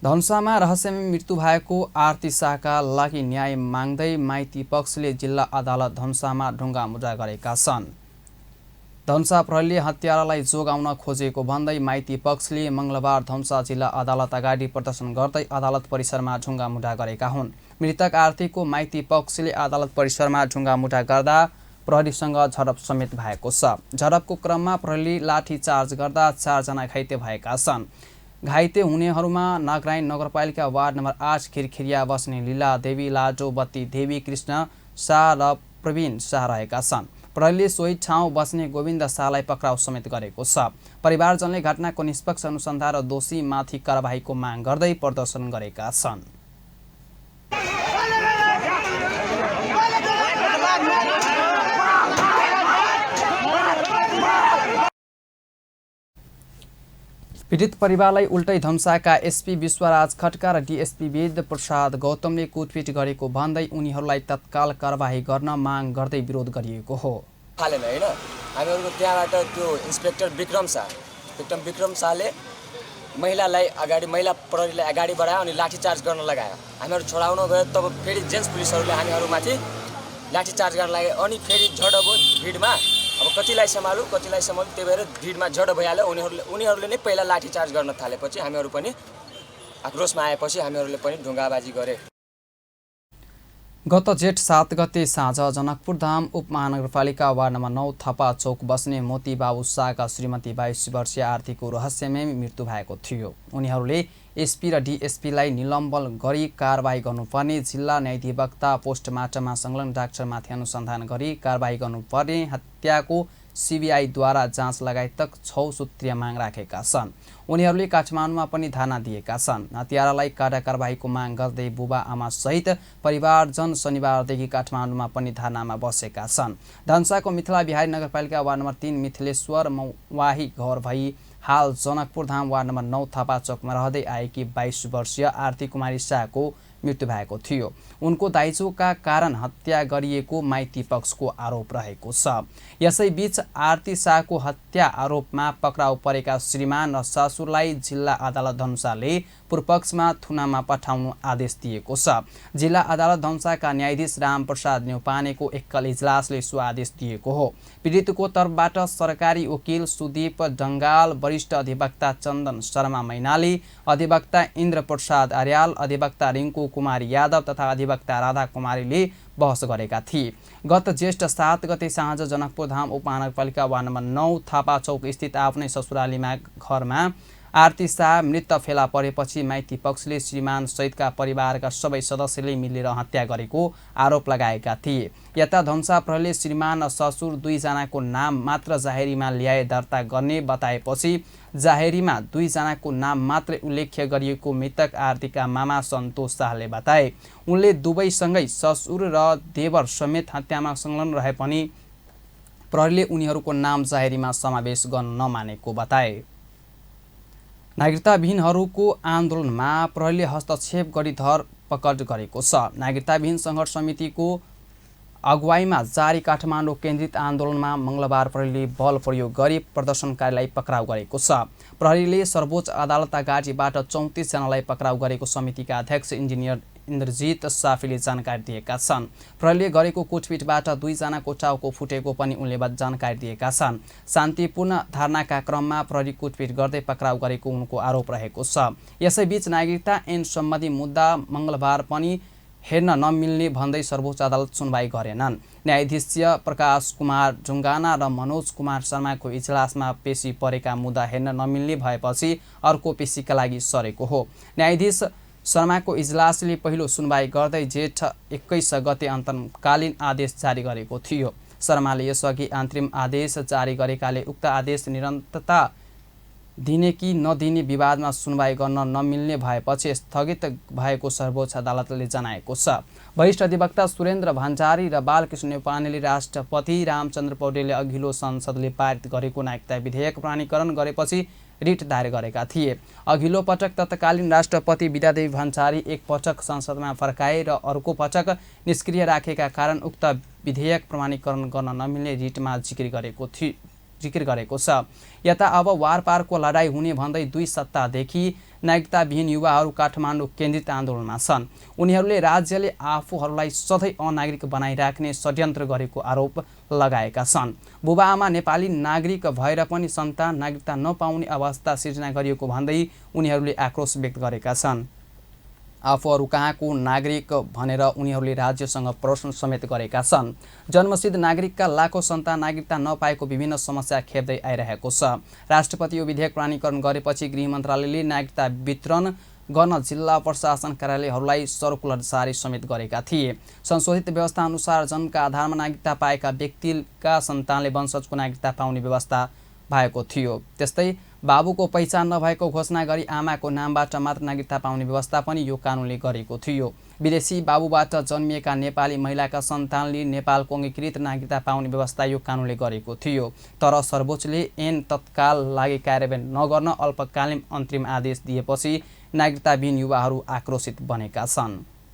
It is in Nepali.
धनुषामा रहस्यमय मृत्यु भएको आरती शाहका लागि न्याय माग्दै माइती पक्षले जिल्ला अदालत धनुषामा ढुङ्गामुढा गरेका छन्। धनुषा प्रहरीले हत्यारालाई जोगाउन खोजेको भन्दै माइती पक्षले मंगलबार धनुषा जिल्ला अदालत अगाडि प्रदर्शन गर्दै अदालत परिसरमा ढुङ्गामुढा गरेका हुन्। मृतक आरतीको माइती पक्षले अदालत परिसरमा ढुङ्गामुढा गर्दा प्रहरीसँग झडप समेत भएको छ। झडपको क्रममा प्रहरीले लाठीचार्ज गर्दा 4 जना घाइते भएका छन्। घाइते हुनेहरूमा नागरायन नगरपालिका वार्ड नम्बर 8 खिरखिरिया बस्ने लीला देवी, लाडो बत्ती देवी, कृष्ण शाह र प्रवीण शाह रहेका छन्। प्रहरीले सोही ठाउँ बस्ने गोविन्द शाहलाई पक्राउ समेत गरेको छ। परिवारजनले घटनाको निष्पक्ष अनुसन्धान र दोषीमाथि कारबाहीको माग गर्दै प्रदर्शन गरेका छन्। पीडित परिवारलाई उल्टै धनुषाका एसपी विश्वराज खड्का र डीएसपी वेद प्रसाद गौतमले कुटपिट गरेको भन्दै उनीहरूलाई तत्काल कारबाही गर्न माग गर्दै विरोध गरिएको हो। हालेन हैन, हामीहरुको त्यहाँबाट त्यो इन्स्पेक्टर विक्रम शाहले महिला प्रहरीलाई अगाडि बढायो अनि लाठीचार्ज गर्न लगायो। हामीहरु छोडाउन गयो, तब फेरि जेन्ट्स पुलिसहरुले हामीहरुमाथि लाठीचार्ज गर्न लाग्यो। अनि फेरि झडप भयो भिडमा। अब कतिलाई सम्हालु त्यही भएर भिडमा झडप भइहाल्यो। उनीहरूले नै पहिला लाठीचार्ज गर्न थालेपछि हामीहरु पनि आक्रोशमा आएपछि हामीहरुले पनि ढुङ्गाबाजी गरे। गत जेठ 7 गते साँझ जनकपुरधाम उपमहानगरपालिका वार्ड नम्बर 9 थपा चौक बस्ने मोती बाबु शाहका श्रीमती 22 वर्षीय आरतीको रहस्यमय मृत्यु भएको थियो। उनीहरूले एसपी र डीएसपीलाई निलम्बन गरी कारबाही गर्नुपर्ने, जिल्ला न्यायाधिवक्ता पोस्टमार्टममा संलग्न डाक्टरमाथि अनुसन्धान गरी कारबाही गर्नुपर्ने, हत्याको सीबीआईद्वारा जाँच लगायत 6 सूत्रीय माग राखेका छन्। उनीहरूले काठमाडौँमा पनि धारणा दिएका छन्। हत्यारालाई कडा कारबाहीको माग गर्दै बुबा आमा सहित परिवारजन शनिबारदेखि काठमाडौँमा पनि धारणामा बसेका छन्। धनुषाको मिथिला बिहारी नगरपालिका वार्ड नम्बर 3 मिथिलेश्वर मवाही घर भई हाल जनकपुरधाम वार्ड नम्बर 9 थपा चौकमा रहँदै आएकी 22 वर्षीय आरती कुमारी शाहको मृत्यु भएको थियो। उनको दाइजोका कारण हत्या गरिएको माइती पक्षको आरोप रहेको छ। यसैबीच आरती शाहको हत्या आरोपमा पक्राउ परेका श्रीमान र ससुरलाई जिल्ला अदालत धनुषाले पूर्वपक्षमा थुनामा पठाउनु आदेश दिएको छ। जिल्ला अदालत धनुषाका न्यायाधीश रामप्रसाद न्यौपानेको एकल इजलासले सो आदेश दिएको हो। पीडितको तर्फबाट सरकारी वकिल सुदीप डङ्गाल, वरिष्ठ अधिवक्ता चन्दन शर्मा मैनाली, अधिवक्ता इन्द्र प्रसाद आर्याल, अधिवक्ता रिङ्कू कुमार यादव तथा अधिवक्ता राधा कुमारीले बहस गरेका थिए। गत जेष्ठ 7 गते साँझ जनकपुरधाम उपमहानगरपालिका वार्ड नम्बर 9 थापा चौक स्थित आफ्नै ससुरालीमा घरमा आरती शाह मृत फेला परेपछि माइती पक्षले श्रीमान सहितका परिवारका सबै सदस्यले मिलेर हत्या गरेको आरोप लगाएका थिए। यता धनुषा प्रहरीले श्रीमान र ससुर 2 जनाको नाम मात्र जाहेरीमा ल्याए दर्ता गर्ने बताएपछि जाहेरीमा 2 जनाको नाम मात्रै उल्लेख गरिएको मृतक आरतीका मामा सन्तोष शाहले बताए। उनले दुवैसँगै ससुर र देवर समेत हत्यामा संलग्न रहे पनि प्रहरीले उनीहरूको नाम जाहेरीमा समावेश गर्न नमानेको बताए। नागरिकताविहीनहरूको आन्दोलनमा प्रहरीले हस्तक्षेप गरी धरपकड गरेको छ। नागरिकताविहीन सङ्घर्ष समितिको अगुवाईमा जारी काठमाडौँ केन्द्रित आन्दोलनमा मंगलबार प्रहरीले बल प्रयोग गरी प्रदर्शनकारीलाई पक्राउ गरेको छ। प्रहरीले सर्वोच्च अदालत अगाडिबाट 34 जनालाई पक्राउ गरेको समितिका अध्यक्ष इन्जिनियर इन्द्रजित साफीले जानकारी दिएका छन्। प्रहरीले गरेको कुटपिटबाट 2 जनाको टाउको फुटेको पनि उनले जानकारी दिएका छन्। शान्तिपूर्ण धारणाका क्रममा प्रहरी कुटपिट गर्दै पक्राउ गरेको उनको आरोप रहेको छ। यसैबीच नागरिकता ऐन सम्बन्धी मुद्दा मंगलबार पनि हेर्न नमिल्ने भन्दै सर्वोच्च अदालत सुनवाई गरेनन्। न्यायाधीश प्रकाश कुमार ढुङ्गाना र मनोज कुमार शर्माको इजलासमा पेशी परेका मुद्दा हेर्न नमिल्ने भएपछि अर्को पेशीका लागि सरेको हो। न्यायाधीश शर्माको इजलासले पहिलो सुनवाई गर्दै जेठ 21 गते अन्तकालीन आदेश जारी गरेको थियो। शर्माले यसअघि अन्तरिम आदेश जारी गरेकाले उक्त आदेश निरन्तरता दिने कि नदिने विवादमा सुनवाई गर्न नमिल्ने भएपछि स्थगित भएको सर्वोच्च अदालतले जनाएको छ। वरिष्ठ अधिवक्ता सुरेन्द्र भण्डारी र बालकृष्ण न्यौपानेले राष्ट्रपति रामचन्द्र पौडेलले अघिल्लो संसदले पारित गरेको नागरिकता विधेयक प्रमाणीकरण गरेपछि रिट दायर गरेका थिए। अघिल्लो पटक तत्कालीन राष्ट्रपति विद्यादेवी भण्डारी एक पटक संसदमा फर्काए र अर्को पटक निष्क्रिय राखेका कारण उक्त विधेयक प्रमाणीकरण गर्न नमिल्ने रिटमा जिकिर गरेको जिकिर गरेको छ। यता अब वारपारको लडाईँ हुने भन्दै 2 सप्ताहदेखि नागरिकताविहीन युवाहरू काठमाडौँ केन्द्रित आन्दोलनमा छन्। उनीहरूले राज्यले आफूहरूलाई सधैँ अनागरिक बनाइराख्ने षड्यन्त्र गरेको आरोप लगाएका छन्। बुबाआमा नेपाली नागरिक भएर पनि सन्तान नागरिकता नपाउने अवस्था सिर्जना गरिएको भन्दै उनीहरूले आक्रोश व्यक्त गरेका छन्। आफूहरू कहाँको नागरिक भनेर उनीहरूले राज्यसँग प्रश्न समेत गरेका छन्। जन्मसिद्ध नागरिकका लाखौँ सन्तान नागरिकता नपाएको विभिन्न समस्या खेप्दै आइरहेको छ। राष्ट्रपति यो विधेयक प्रमाणीकरण गरेपछि गृह मन्त्रालयले नागरिकता वितरण गर्न जिल्ला प्रशासन कार्यालयहरूलाई सर्कुलर जारी समेत गरेका थिए। संशोधित व्यवस्था अनुसार जन्मका आधारमा नागरिकता पाएका व्यक्तिका सन्तानले वंशजको नागरिकता पाउने व्यवस्था भएको थियो। त्यस्तै बाबुको पहिचान नभएको घोषणा गरी आमाको नामबाट मात्र नागरिकता पाउने व्यवस्था पनि यो कानुनले गरेको थियो। विदेशी बाबुबाट जन्मिएका नेपाली महिलाका सन्तानले नेपालको अङ्गीकृत नागरिकता पाउने व्यवस्था यो कानुनले गरेको थियो। तर सर्वोच्चले ऐन तत्काल लागि कार्यान्वयन नगर्न अल्पकालीन अन्तरिम आदेश दिएपछि नागरिकताविहीन युवाहरू आक्रोशित बनेका छन्।